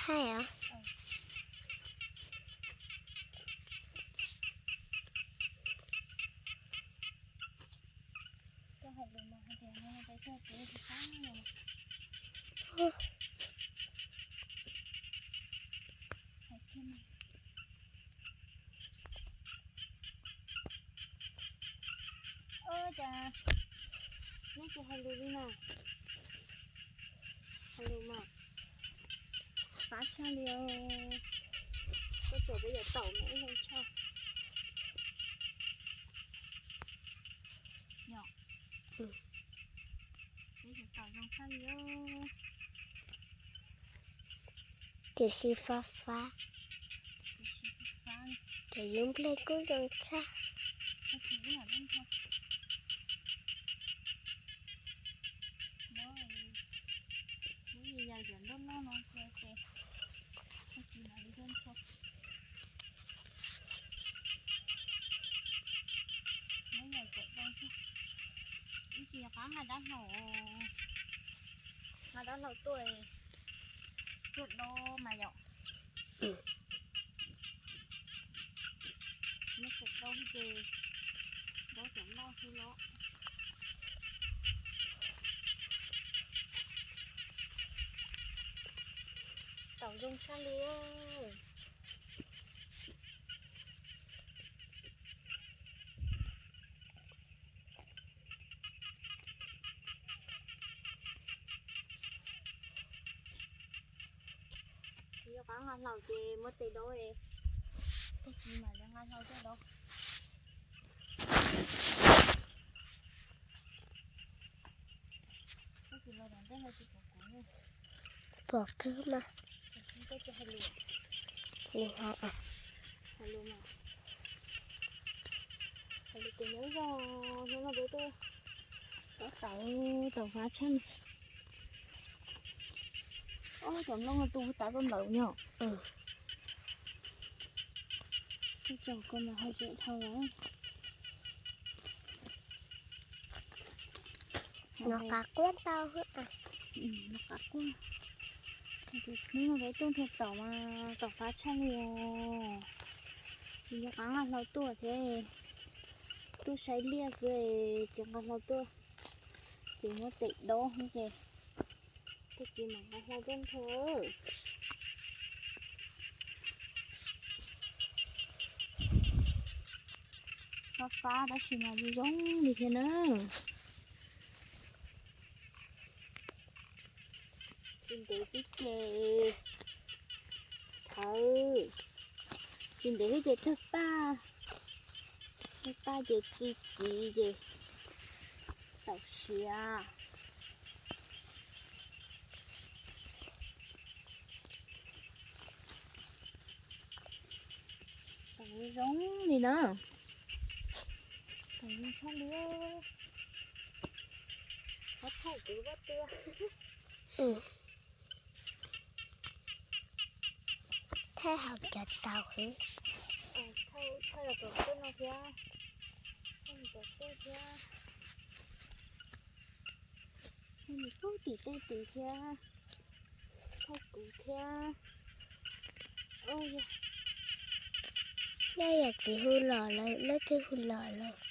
Hais os. Ua cas neb tsis hais lus li na? Hais lus mas. Fab tshaj li os. Koj tsom peb yuav taum me ib zoo tshaj. Yom. Peb yuav taum zoo tshaj li os. Tiam sis fab fab. Tiam sis fab fab. Cov yub nplej kuj zoo tshaj. Tag kis ib yam li nthua. Lub, lub yam cov nroj loj no ntsia ces tag kis mam li tuaj nthua. Lub yam cov dau xwb. Ib tsis yog qab nqa dab hlau, nqa dab hlau tuaj, tuaj dob mas yom. Nyob pem dau ces dob cov loj xwb los. Taum zoo tshaj li. Tsis yog qab nqa hlau ces muab tes dob, tag kis mam li nqa hlau tuaj dob. Pom kawg mas. Tsis hais, hais lus mas. Hais lus ces nyob zoo, hnub no peb tuaj dob taum, taum fab tshaj. Ob cov nplooj no tu tav koj nplawm nyom. Koj tsom koj mas hais tseem dhau lawm. Nov qab quaj ntau. Nov qab quaj. Hnub no peb tuaj nrhiav taum mas taum fab tshaj li os. Tsis nco qab nqa hlau tuaj thiab, tuaj saib liaj xwb tsis nqa hlau tuaj, ces muab tes dob ces tag kis mam nqa hlau tuaj nthua. Fab fab tab sis mas zoo zoo li thiab na. Tsis ntev xwb ces txhawv, tsis ntev xwb ces tawg paj, tawg paj ces txi txiv ces taum siav. Taum zoo zoo li na. Taum zoo tshaj li. Qhov thaij kuv vaj tw. Thaij hauv cov taum heev. Thaij los tom tej no thiab, thaij tom tej thiab, thaij nws pub tim tej tid thiab, thaij kuv thiab. Nyob yog txiv hu los lawm, leej twg hu los lawm?